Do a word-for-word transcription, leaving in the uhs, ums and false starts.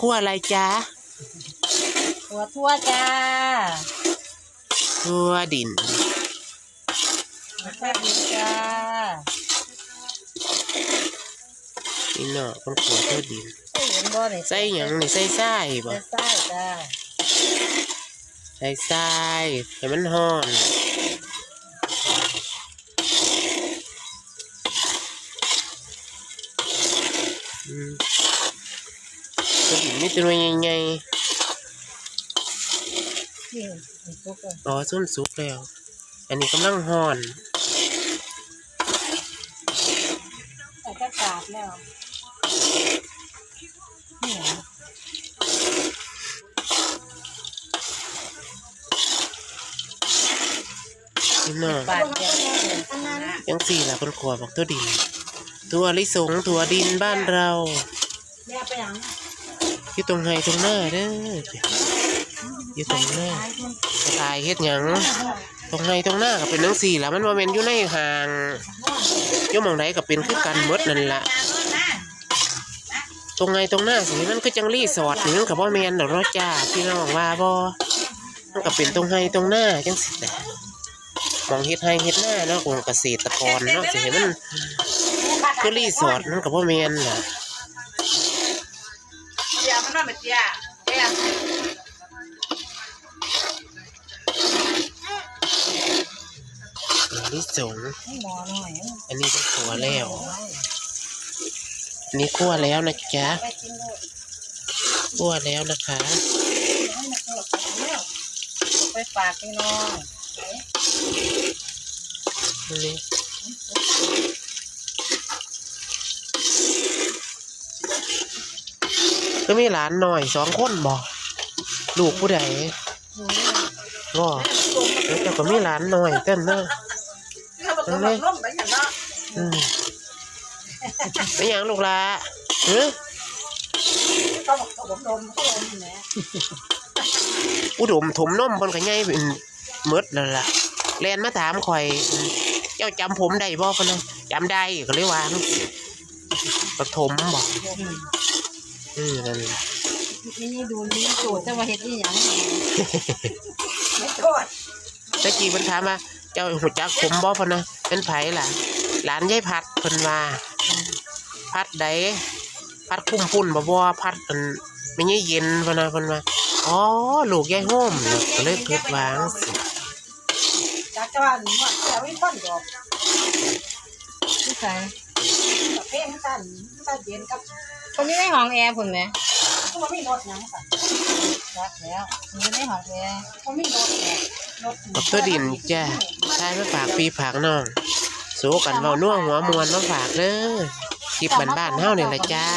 ครัวอะไรจ๊ะ ครัวทั่วจ้า ครัวดิน ครัวทั่วดินจ้า พี่น้อง คนครัวทั่วดิน ใส่หยังบ่นี่ ใส่หยังนี่ ใส่ทรายบ่ ใส่ทรายจ้า ใส่ทราย ให้มันฮ้อน อืม กระดิ่งมีแต่หน่วยใหญ่ๆ นี่ มันสุกแล้ว อ๋อ ซุ่มสุกแล้ว อันนี้กำลังฮ้อน ใส่กระดาษแล้ว นี่หยัง พี่น้อง บาดเดียว จังซี่ล่ะ เพิ่นขั่วบักถั่วดิน ถั่วลิสง ถั่วดินบ้านเรา แม่ไปหยัง อยู่ตรงไฮ่ตรงนาเด้อ อยู่ตรงนา ถ่ายเฮ็ดหยัง ตรงไฮ่ตรงนาก็เป็นจังซี่ล่ะ มันบ่แม่นอยู่ในห้าง อยู่หม่องใดก็เป็นคือกันหมดนั่นล่ะ ตรงไฮ่ตรงนาสิ มันคือจังรีสอร์ทนี่ มันก็บ่แม่นดอกเนาะจ้า พี่น้องว่าบ่ มันก็เป็นตรงไฮ่ตรงนาจังซี่แหละ หม่องเฮ็ดไฮ่เฮ็ดนาเนาะ ของเกษตรกรเนาะ สิให้มันคือรีสอร์ท มันก็บ่แม่นล่ะ เดี๋ยวมันนอนมาเจีย เดี๋ยว อันนี้สง หม้อน้อย อันนี้ก็ขั่วแล้ว อันนี้ขั่วแล้วนะจ๊ะ ไปกินโลด ขั่วแล้วนะคะ ไปฝากพี่น้อง นี่ ก็มีหลานน้อยสองคนบ่ ลูกผู้ใด บ่ แล้วเจ้าก็มีหลานน้อยเต้นเนาะ เอาเลย อืม เป็นหยังลูกหล่ะ หึ อุดมถมนมเพิ่นก็ใหญ่เป็นหมดแล้วล่ะ แล่นมาถามข่อย เจ้าจำผมได้บ่ เพิ่นว่า จำได้ ก็เลยว่า ปฐมบ่ อืม นั่นล่ะ นี่ดูนี่โจทย์จะมาเฮ็ดอีหยัง ไม่โทษ ตะกี้เพิ่นถามว่า เจ้ารู้จักผมบ่ เพิ่นว่า เป็นไผล่ะ หลานยายพัด เพิ่นว่า พัดใด พัดคุ้มปุ้นบ่ บ่ พัดอันแม่ยายเย็น เพิ่นว่า เพิ่นว่า อ๋อ ลูกยายโฮม ก็เลยคิดว่าจั่งซี้ จากจังหวัดนี้ว่าแถวนี้คนดอก ที่ไส ประเภทกัน มันก็เย็นกับ คนอยู่ในห้องแอร์พุ่นแหม ก็บ่มีรถหยังสั่น จักแล้ว อยู่ในห้องแอร์ บ่มีรถแหละ รถ บักถั่วดินจ้ะ ถ่ายมาฝากพี่ฝากน้อง สู้กันเว้านัวหัวม่วนมาฝากเด้อ คลิปบ้านๆเฮานี่ล่ะจ้า